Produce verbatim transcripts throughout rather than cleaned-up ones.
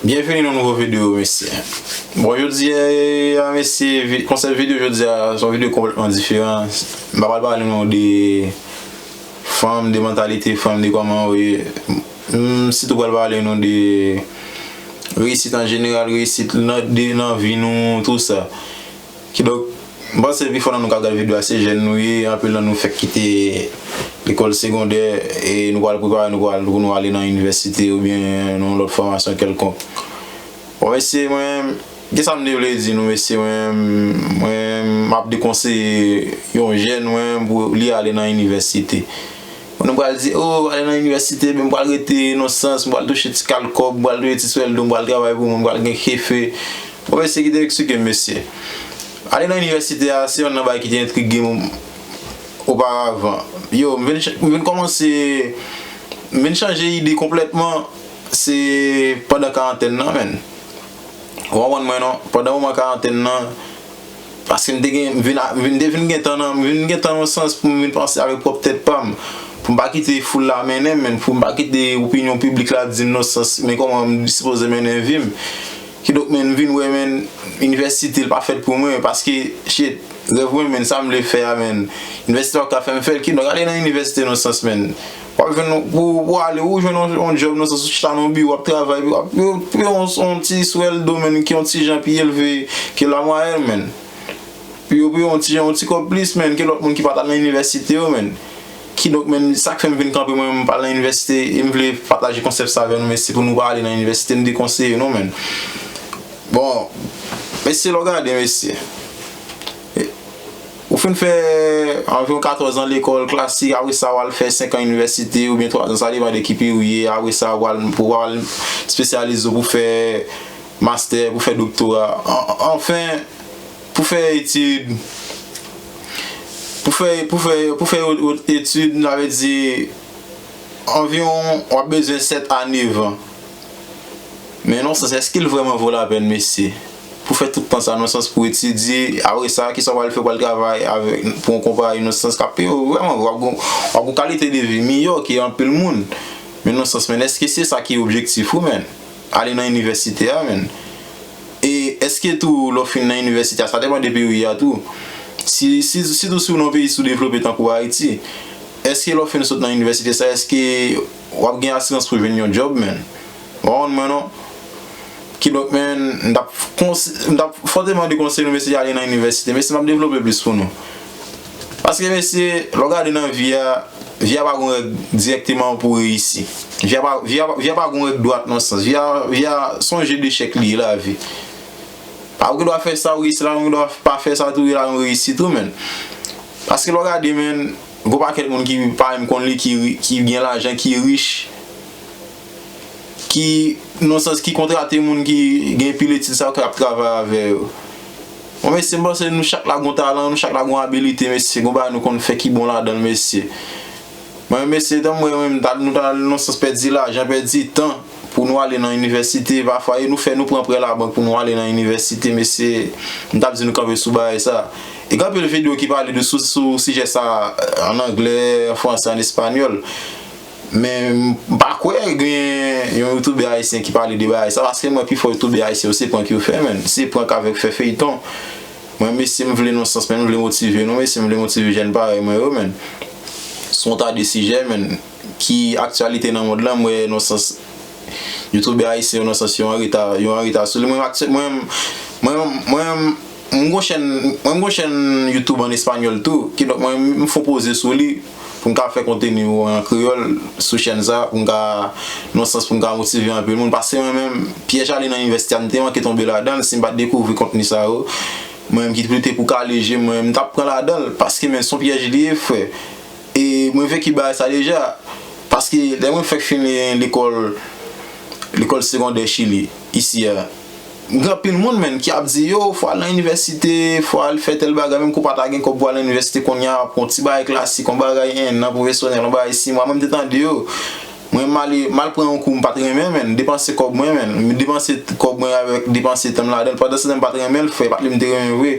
Byenvini nan nouvo videyo, mesye. Bon, jodi a, mesye, vi- konsèp videyo jodi a, se yon videyo konplètman diferan. M pa pral pale nou de fanm, de mantalite fanm, de kòman yo ye. M sitou pral pale nou de reyisit an jeneral, reyisit nan, de, nan vi nou, tou sa. Kidonk, m panse pifò nan nou k ap gade videyo a se jèn nou ye, anpil nan nou fèk kite lekòl segondè e nou pral prepare nou pral pou nou ale nan inivèsite oubyen nan yon lòt fòmasyon kèlkonk. Bon, mesye, mwen, kisa m te vle di nou, mesye, mwen, mwen, m ap dekonseye yon jèn, mwen, pou li ale nan inivèsite. Moun pral di, oh, ale nan inivèsite, men m pral rete nan sans, m pral touche ti kal kòb, m pral touche ti swèldo, m pral travay pou mwen, m pral gen kefe. Bon, mesye, kite eksplike m, mesye. Ale nan inivèsite a, se youn nan bagay ki te entrige m oparavan. Yo, m vin, ch- m vin kòmanse, m vin chanje ide konplètman, se pandan karantèn nan, menn. Ou konprann mwen, non? Pandan moman karantèn nan, paske m te gen, m vin, a- m vin, te vin gen tan nan, m vin gen tan nan sans pou m vin panse avèk pwòp tèt pa m. Pou m pa kite foul la mennen m, menn, pou m pa kite opinyon piblik la di m nan sans, men kòman m sipoze mennen vi m. Kidonk, menn, m vin wè, menn, inivèsite, l pa fèt pou mwen, paske, shit, rèv mwen, menn, sa m vle fè a, menn, inivèsite pa ka fè m fè l, kidonk, ale nan inivèsite nan sans, menn. W ap jwenn, pou, pou ale, ou jwenn yon, yon djòb nan sans, ou chita nan yon biwo, w ap travay, w ap, pou, pou yon, yon ti swèldo, menn, ki yon ti jan pi elve ke lamwayèn, menn. Pou yo, pou yo, yon ti jan, yon ti kòb plis, menn, ke lòt moun ki pa t al nan inivèsite yo, menn. Kidonk, menn, sa k fè m vin kanpe mwen, m pa al nan inivèsite, e m vle pataje konsèp sa avè nou, mesye, pou nou pa ale nan inivèsite, m dekonseye nou, menn. Bon, mesye, lè w gade, mesye, ou fin fè anviwon katòz an lekòl klasik, apre sa, w al fè senk an inivèsite, oubyen twa zan, sa depann de ki peyi w ye, apre sa, w al, pou w al espesyalize w, pou fè mastè, pou fè doktora. An- Anfen, pou fè etid, pou fè, pou fè, pou fè etid, sa vle di, anviwon, w ap bezwen sèt a nèf an. Men nan sans, èske l vrèman vo lapèn, mesye? Pou fè tout tan sa, nan sans pou etidye, apre sa, kisa w pral fè, w pral travay avèk, pou yon konpayi, nan sans, k ap peye w vrèman, w ap gon, w ap gon kalite de vi miyò ke anpil moun. Men nan sans, men èske se sa ki objektif ou, menn? Ale nan inivèsite a, menn. E èske tou, lè w fin nan inivèsite a, sa depann de peyi a tou. Si, si, sitou si w nan yon peyi soudevlope tankou Ayiti, èske lè w fin sot nan inivèsite sa, èske w ap gen asirans pou jwenn yon djòb, menn? Ou konprann mwen, non? Kidonk, menn, m t ap kons- m t ap fòteman dekonseye nou, mesye, ale nan inivèsite. Mesye, m ap devlope plis pou nou. Paske, mesye, lè w gade nan vi a, vi a pa gon règ dirèkteman pou reyisi. Vi a pa, vi a, vi a pa gon règ dwat nan sans. Vi a, vi a se yon je dechèk li ye, lavi. Pa ou gen dwa fè sa, ou reyisi la, ou gen dwa pa fè sa tou, e la, ou reyisi tou, menn. Paske lè w gade, menn, gon pakèt moun ki pa menm konn li, ki, ki gen lajan, ki rich, ki, nan sans, ki kontrate moun ki gen pil etid sa yo, k ap travay avè yo. Bon, mesye, m panse nou chak la gon talan, nou chak la gon abilite, mesye, gon bagay nou konn fè ki bon ladan l, mesye. Mwen, mesye, tanm mwen, mwen, m ta, nou ta, nan sans, pèdi lajan, pèdi tan pou nou ale nan inivèsite, pafwa, e nou fè, nou pran prè labank pou nou ale nan inivèsite, mesye, m t ap di nou kanpe sou bagay sa. E gen anpil videyo ki pale de sou, sou sijè sa, an anglè, an fransè, an espanyòl. Men m pa kwè gen yon youtubè ayisyen ki pale de bagay sa, paske mwen pifò youtubè ayisyen yo se prank yo fè, menn. Se prank avèk fè feyton. Mwen, mesye, m vle nan sans, menn, m vle motive nou, mesye, m vle motive jèn parèy mwen yo, menn. Se yon ta de sijè, menn, ki aktyalite nan mond lan, m wè nan sans youtubè ayisyen yo nan sans yo an reta, yo an reta sou li. Mwen, aktyè- mwen, mwen, mwen, m gon chèn, mwen, m gon chèn YouTube an espanyòl tou, kidonk mwen, m fè yon poze sou li pou m ka fè konteni an kreyòl sou chèn sa, pou m ka, nan sans pou m ka motive anpil moun. Paske mwen menm, pyèj ale nan inivèsite a, m te manke tonbe ladan l, si m pa t dekouvri kontni sa yo. Mwen menm ki te pou kale je, mwen menm, m t ap pran ladan l, paske men se yon pyèj li ye, frè. E mwen venki bagay sa deja, paske lè mwen fèk fini lekòl, lekòl segondè Chili, isi a, gen anpil moun, menn, ki ap di, yo, fò al nan inivèsite, fò al fè tèl bagay, menm ke w pa ta gen kòb pou al nan inivèsite kounye a, pran yon ti bagay klasik, yon bagay en an pwofesyonèl, yon bagay sis mwa, mwen, m te tande yo. Mwen m ale, m al pran yon kou, m pa t renmen, menn. Depanse kòb mwen, menn. M depanse kòb mwen avèk depanse tan m ladan l. Pandan se tan m pa t renmen l, frè, pa t li m te renmen vre.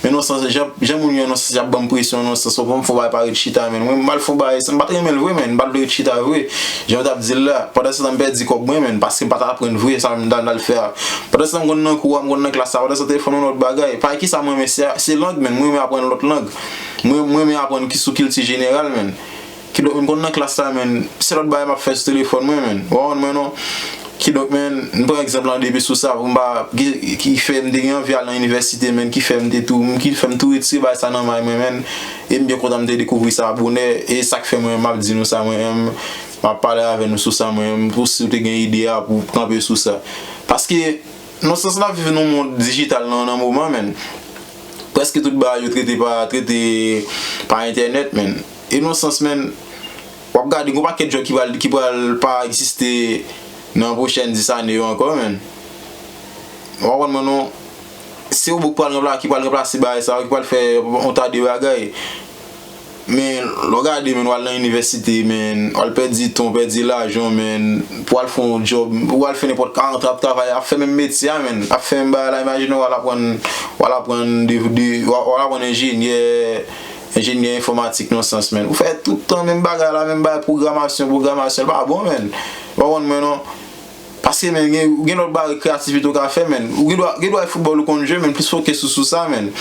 Men nan sans, jan, jan moun yo nan sans y ap ban m presyon, nan sans, fò m fè yon bagay pa ret chita, menn. Mwen, m al fè yon bagay, sa m pa t renmen l vre, menn. M pa t vle ret chita vre. Jan yo t ap di l la. Pandan se tan m pèdi kòb mwen, menn, paske m pa t aprann vre, sa m t al, m t al fè a. Pandan se tan m konn nan kou a, m konn nan klas la, pandan se tan telefòn yon lòt bagay. Pa ki sa mwen renmen, se, se lang, menn. Mwen renmen aprann lòt lang. Mwen, mwen renmen aprann ki sou kilti jeneral, menn. Kidonk, menn, konn nan klas la, menn, se lòt bagay m ap fè sou telefòn mwen, menn. Ou konprann mwen, non? Kidonk, menn, m pran egzanp lan depi sou sa, pou m pa, ki, ki fè m te gen anvi al nan inivèsite, menn, ki fè m te tou, ki fè m tou retire bagay sa nan may mwen, menn. E m byen kontan m te dekouvri sa bonè, e sa k fè mwen, m ap di nou sa, mwen, m, m ap pale avè nou sou sa, mwen, pou si w te gen ide a, pou kanpe sou sa. Paske, nan sans n ap viv nan yon mond dijital nan, nan moman, menn. Prèske tout bagay yo trete pa, trete pa entènèt, menn. E nan sans, menn, w ap gade, gon pakèt djòb ki pral, ki pral pa egziste nan pwochèn dis ane yo ankò, menn. W ap konprann mwen, non? Se robot k pral ranpla-, ki pral ranplase bagay sa yo, ki pral fè yon ta de bagay. Men, lè w gade, menn, w al nan inivèsite, menn, w al pèdi tan, w pèdi lajan w, menn, pou w al fè yon djòb, ou al fè nenpòt karant an ap travay, ap fè menm metye a, menn, ap fè menm bagay la, imajine w al aprann, w al aprann de, de, w al, w al aprann enjenyè, enjenyè enfòmatik nan sans, menn. Ou fè tout tan menm bagay la, menm bagay pwogramasyon, pwogramasyon, l pa bon, menn. Ou pa konn mwen, non? Paske, menn, gen, gen lòt bagay kreyativite w ka fè, menn. Ou gen dwa, gen dwa e foutbòl ou konn jwe, menn, plis fokis ou sou sa, menn.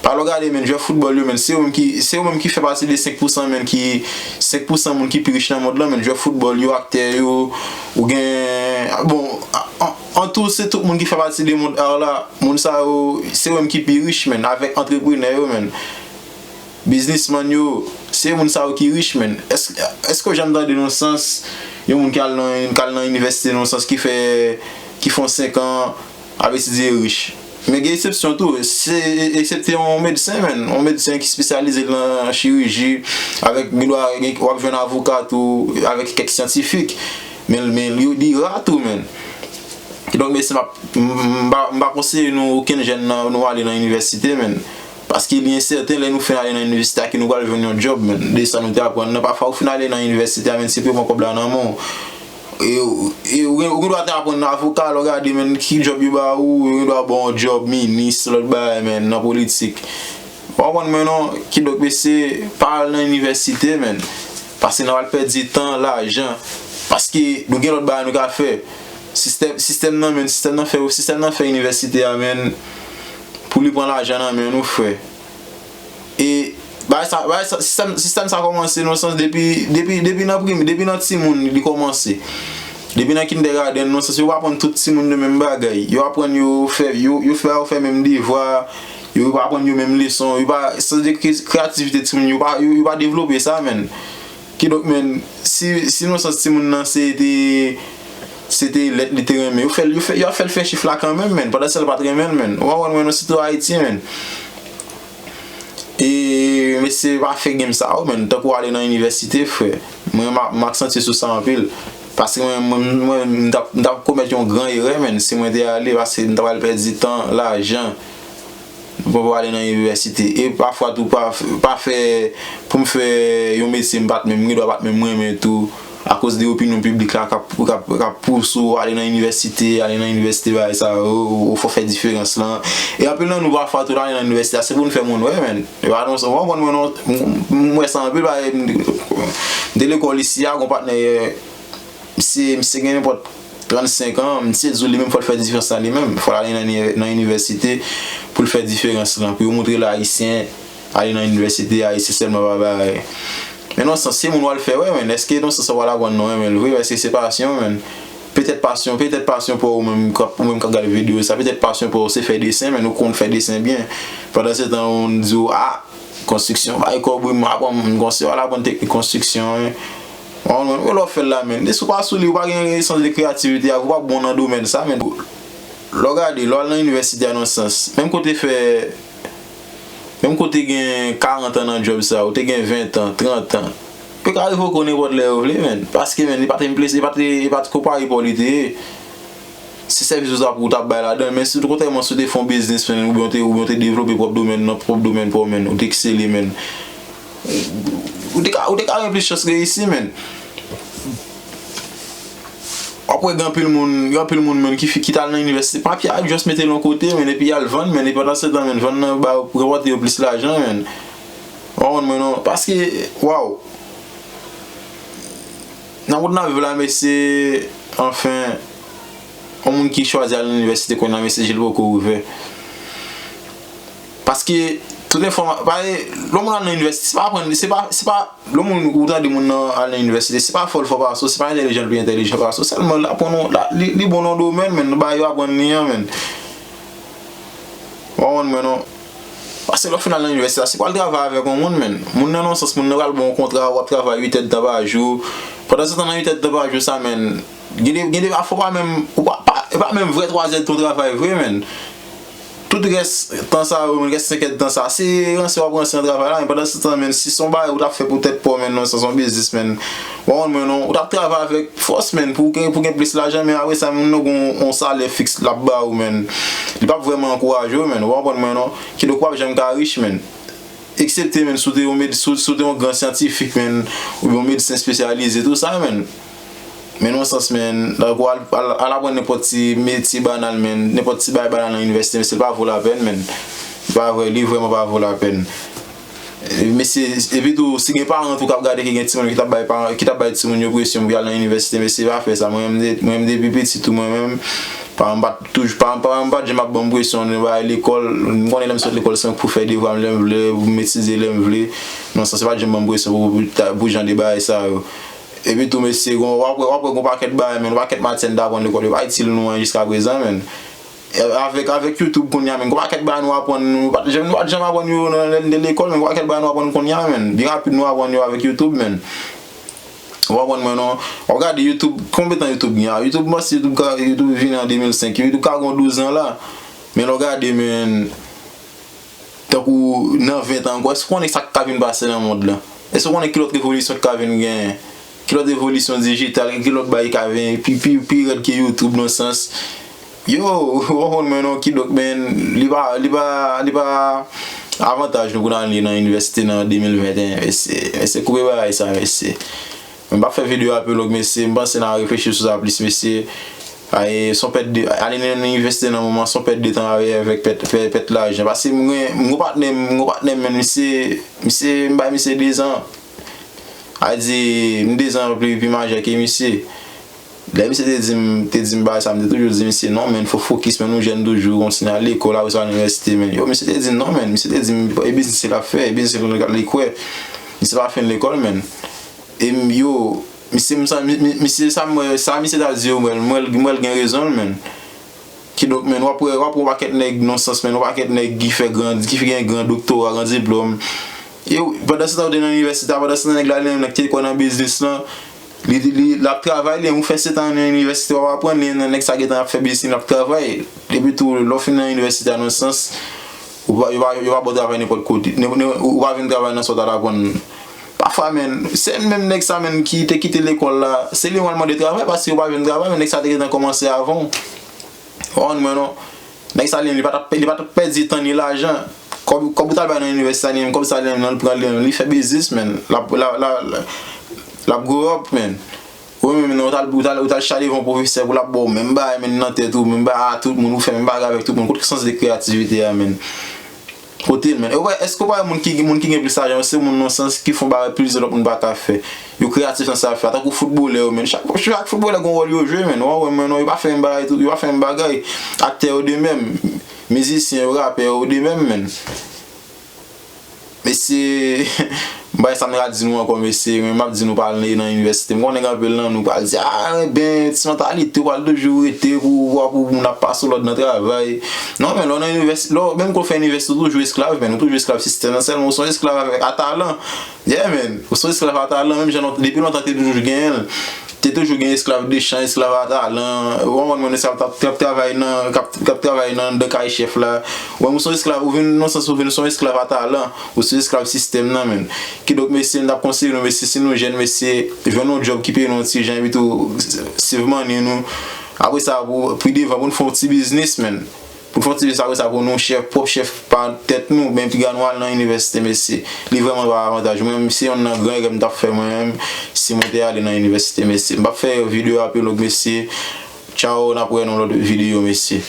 Pa lè w gade, menn, jwè foutbòl yo, menn, se yo menm ki, se yo menm ki fè pati de senk pousan, menn, ki, senk pousan moun ki pi rich nan mond lan, menn, jwè foutbòl yo, aktè yo, ou gen, bon, an, an tou, se tout moun ki fè pati de mond art la, moun sa yo, se yo menm ki pi rich, menn, avèk antreprenè yo, menn. Biznismann yo, se moun sa yo ki rich, menn. Èske, èske w janm tande nan sans yon moun ki al nan, ki al nan inivèsite nan sans ki fè, ki fè yon senk an ap etidye rich? Men gen eksepsyon tou. Se, eksepte yon medsen, menn. Yon medsen ki espesyalize nan chiriji, avèk, gen dwa, gen, w ap jwenn avoka tou, avèk kèk syantifik. Men, men li, li ra tou, menn. Kidonk, mesye, m ap, m, m, m pa, m pa konseye nou, okenn jèn nan, nou ale nan inivèsite, menn. Paske li ensèten lè nou fin ale nan inivèsite a ke nou pral jwenn yon djòb, menn. De sa nou te aprann nan, pafwa ou fin ale nan inivèsite a, menn, se pou yo pran kòb la nan men w. E, e ou gen, ou gen dwa te aprann avoka, lè w gade, menn, ki djòb yo ba ou, yo gen dwa ba w yon djòb minis, lòt bagay, menn, nan politik. Ou konprann mwen, non? Kidonk, mesye, pa al nan inivèsite, menn. Paske n ap al pèdi tan, lajan. Paske nou gen lòt bagay nou ka fè. Sistèm, sistèm nan, menn, sistèm nan fè, sistèm nan fè inivèsite a, menn, pou li pran lajan nan men nou, frè. E bagay sa, bagay sa, sistèm, sistèm sa kòmanse nan sans depi, depi, depi nan prim, depi nan timoun li kòmanse. Depi nan kindègadenn, nan sans yo pa aprann tout timoun yo menm bagay. Yo aprann yo fè, yo, yo fè, yo fè menm devwa, yo pa aprann yo menm leson, yo pa, sa vle di kre-, kreyativite timoun yo pa, yo, yo pa devlope sa, menn. Kidonk, menn, si, si nan sans timoun nan se te, se te lèt li te renmen, yo fè l, yo fè, yo ap fè l fè chif la kanmenm, menn, pandan se l pa t renmen l, menn. Ou konprann mwen, non, sitou Ayiti, menn. E, mesye, pa fè game sa yo, menn, tankou ale nan inivèsite, frè. Mwen, m ap, m aksantye sou sa anpil. Paske mwen, mwen, mwen, m t ap, m t ap komèt yon gran erè, menn, si mwen te ale, paske m t ap al pèdi tan, lajan. Pou, pou ale nan inivèsite. E pafwa tou, pa, pa fè, pou m fè yon metye m pa t menm, m gen dwa pa t menm renmen tou, akoz de opinyon piblik la k ap, k ap, k ap pouse w ale nan inivèsite, ale nan inivèsite, bagay sa yo, ou, ou fò fè diferans lan. E anpil nan nou pafwa tou, n ale nan inivèsite a, se pou n fè moun wè, menn. E pa non, w konprann mwen, non, m, m wè sa anpil, bagay, m, m te lekòl isi a, gon patnè, Misye, misye gen nenpòt trannsenk an, misye di w li menm fò l fè diferans lan li menm. Fò l ale nan, nan inivèsite pou l fè diferans lan, pou yo montre l Ayisyen, ale nan inivèsite, Ayisyen sèlman pa bagay. Men nan sans, se moun w al fè wè, menn. Èske nan sans sa w al aprann nan renmen l vre? Èske se pasyon, menn? Petèt pasyon, petèt pasyon pa w ou menm k ap, ou menm k ap gade videyo sa, petèt pasyon pa w se fè desen, menn, ou konn fè desen byen. Pandan se tan, moun di w, a, konstriksyon, bay kòb wi, m aprann, m konn se w al aprann teknik konstriksyon, wi. Ou konprann, men lè w fè l la, menn. Depi w pa sou li, ou pa gen sans de kreyativite, ou pa bon nan domèn sa, menn. Lè w gade, lè w al nan inivèsite a nan sans, menm kote fè, menm kote gen karant an nan djòb sa, ou te gen ven an, trant an. Ou ka revoke w nenpòt lè ou vle, menn. Paske, menn, li pa t enplese, li pa t, li pa t konpayi pa w li te ye. Se sèvis ou t ap, ou t ap bay ladan l, men si kontrèman si w te fè yon biznis, menn, oubyen w te, oubyen w te devlope pwòp domèn nan, pwòp domèn pa w, menn, ou te eksele, menn, ou te ka, ou te ka gen plis chans reyisi, menn. W ap wè gen anpil moun, gen anpil moun menm ki fi, ki t al nan inivèsite, papye a just mete l yon kote, menn, epi y al vann, menn, epi pandan se tan, menn, vann nan ba yo, rapòte yo plis lajan, menn. W konprann mwen non? Paske, waw. Nan wout n ap viv la, mesye, anfen, yon moun ki chwazi al nan inivèsite kounye a, mesye, je l poko ouvè. Paske, tout enfòma-, pa, lè yon moun al nan inivèsite, se pa aprann, se pa, se pa, lè yon moun, ou tande moun nan al nan inivèsite, se pa fò l fò pase w, se pa entèlijan l pi entèlijan pase w, sèlman l aprann w, la, li, li bon nan domèn, menn, nan bagay yo aprann li an, menn. W konprann mwen non? Paske lè w fin al nan inivèsite la, se pou al travay avèk yon moun, menn. Moun nan, nan yon sans, moun nan pral ba w yon kontra, w ap travay uit èdtan pa jou. Pandan se tan, nan uit èdtan pa jou sa, menn, gen de, gen de, fò pa menm, ou pa, pa, e pa menm vrè twa èdtan w travay vre, menn. Tout rès tan sa yo, menn, rès senk èdtan sa, se ranse w ap ranse nan travay la, men pandan se tan, menn, si se yon bagay ou t ap fè pou tèt pa w, menn, nan yon sans, yon biznis, menn, w konprann mwen non, ou t ap travay avèk fòs, menn, pou gen, pou gen plis lajan, men apre sa, moun nan gen yon, yon salè fiks l ap ba ou, menn. Li p ap vrèman ankouraje w, menn. Ou konprann mwen non? Kidonk, ou p ap janm ka rich, menn. Eksepte, menn, si w te yon med-, si w, si w te yon gran syantifik, menn, oubyen yon medsen espesyalize, tou sa, menn. Men nan yon sans, menn, tankou al, al, al aprann nenpòt ti metye banal, menn, nenpòt ti bagay banal nan inivèsite, mesye, li pa vo lapèn, menn. Li pa vrè, li vrèman pa vo lapèn. E, mesye, epi tou, si gen paran tou k ap gade ke gen timoun ki t ap bay paran, ki t ap bay timoun yo presyon pou y al nan inivèsite, mesye, pa fè sa. Mwen menm, de-, mwen menm, depi piti tou, mwen menm, paran m pa t toujou, paran, paran m pa t janm ap ban m presyon nan bagay lekòl. M konnen lè m sot lekòl, se pou fè devwa m lè m vle, pou m metize lè m vle. Nan sans, se pa t janm ban m presyon pou, pou, pou jan de bagay sa yo. Epi tou, mesye, gon, w ap wè, w ap wè gon pakèt bagay, menn, yon pakèt matyè n t aprann lekòl, yo pa itil nou anyen jiskaprezan, menn. E, avèk, avèk YouTube kounye a, menn, gon pakèt bagay nou aprann, nou pa t janm, nou pa t janm aprann yo nan lè n te lekòl, menn, gon pakèt bagay nou aprann kounye a, menn. Byen rapid, nou aprann yo avèk YouTube, menn. Ou konprann mwen non? W ap gade YouTube, konbyen tan YouTube gen a? YouTube, m panse YouTube ka, YouTube vini an de mil senk, YouTube ka gen douz an la. Men lè w gade, menn, tankou nan ven tan ankò, èske w konnen sa k ka vin pase nan mond lan? Èske w konnen ki lòt revolisyon k ka vin genyen? Ki lòt revolisyon dijital, ki lòt bagay ki ka vin pi, pi, pi rèd ke YouTube nan sans? Yo, ou konprann mwen non, kidonk, menn, li pa, li pa, li pa avantaj nou pou n ale nan inivèsite nan de mil venteyen, mesye. Mesye, koupe bagay sa, mesye. Mwen p ap fè videyo a pi long, mesye. M panse n a reflechi sou sa plis, mesye. Ay, se yon pèt de, ale nan inivèsite nan moman, se yon pèt de tan avè-, avèk pèt, pèt, pèt lajan. Paske mwen, mwen patnè m, mwen patnè m, menn, misye, misye, m bay misye dezan. A di, m dezan pi, pi majè ke misye. Lè misye te di m, te di m bagay sa, m te toujou di misye, "Non, menn, fò fokis, menn, ou jèn toujou, kontinye al lekòl, apre sa, al inivèsite, menn." Yo, misye te di m, "Non, menn." Misye te di m, "E biznis li ap fè, e biznis li, li kwè." Misye pa fin lekòl, menn. E m, yo, misye, m sa, mi, mi, misye, sa m wè, sa misye ta di yo, m wè l, m wè l, m wè l gen rezon l, menn. Kidonk, menn, w ap wè, w ap wè yon pakèt nèg nan sans, menn, yon pakèt nèg ki fè gran, ki gen gran doktora, gran diplòm. E w, pandan se tan, ou te nan inivèsite a, pandan se tan, nèg la, li menm, nèg ki te kwè nan biznis lan, li, li, li, l ap travay, li menm, ou fè sèt an nan inivèsite, w ap aprann, li menm, nèg sa gentan ap fè biznis, l ap travay. Epi tou, lè w fin nan inivèsite a, nan sans, ou pa, yo pa, yo pa ba w travay nenpòt kote. Nen-, nen-, ou pa vin travay nan sa w t al aprann. Pafwa, menn, se menm nèg sa, menn, ki te kite lekòl la, se li menm w al mande travay, paske yo pa jwenn travay, men nèg sa te gentan kòmanse avan w. Ou konprann mwen non? Nèg sa li menm, li pa t ap, li pa t ap pèdi tan ni lajan. Kòb, kòb ou t al bay nan inivèsite a, li menm, kòb sa li menm, nan l pran li menm, li fè biznis, menn. L ap, l ap, l ap, l ap grow up, menn. Ou menm, non, ou t al, ou t al, ou t al chita devan yon pwofesè pou l ap ba w menm bagay, menn, nan tèt ou, menm bagay a tout moun, ou fè menm bagay avèk tout moun. Kote sans de kreyativite a, menn? Kote l, menn? E w wè, èske w pa wè moun ki, moun ki gen plis lajan yo, se moun nan sans ki fè yon bagay plizyè lòt moun pa ka fè? Yo kreyatif nan sa y ap fè. Tankou foutbolè yo, menn. Chak, chak foutbolè gen yon wòl yo jwe, menn. Ou wè, menn, non, yo pa fè menm bagay tou, yo pa fè menm bagay. Aktè yo de menm. Mizisyen yo, rapè yo de menm, menn. Mesye, m pa wè sa m ka di nou ankò, mesye, men m ap di nou pa al nan inivèsite. M konnen gen anpil nan nou pral di, "A, ben, ti mantalite, w pral toujou rete pou, pou, pou moun ap pase w lòd nan travay." Non, men lè w nan inivèsite, lè w, menm ke w fè inivèsite, ou toujou esklav, men ou toujou esklav sistèm nan, sèlman ou se yon esklav avèk, a talan. Yeah, man, ou se yon esklav a talan, menm jan lont-, depi lontan te toujou genyen l. Te toujou gen esklav de chan, esklav a talan, ou konprann mwen, esklav k ap, k ap travay nan, k ap, k ap travay nan, nan kay chèf la. Ou menm ou se yon esklav, ou vin, nan sans ou vin se yon esklav a talan, ou se esklav sistèm nan, menn. Kidonk, mesye, m t ap konseye nou, mesye, si nou jèn, mesye, jwenn yon djòb ki peye nou yon ti jan, epi tou, save money nou. Apre sa, pou, pi devan, pou n fè yon ti biznis, menn. Pou n fè yon ti biznis apre sa pou nou chèf, pwòp chèf pa tèt nou, men piga nou al nan inivèsite, mesye. Li vrèman pa avantaj. Mwen menm, se yonn nan gran erè m t ap fè mwen menm, si mwen te ale nan inivèsite, mesye. M p ap fè videyo a pi long, mesye. Tchaw, n ap wè nan lòt videyo, mesye.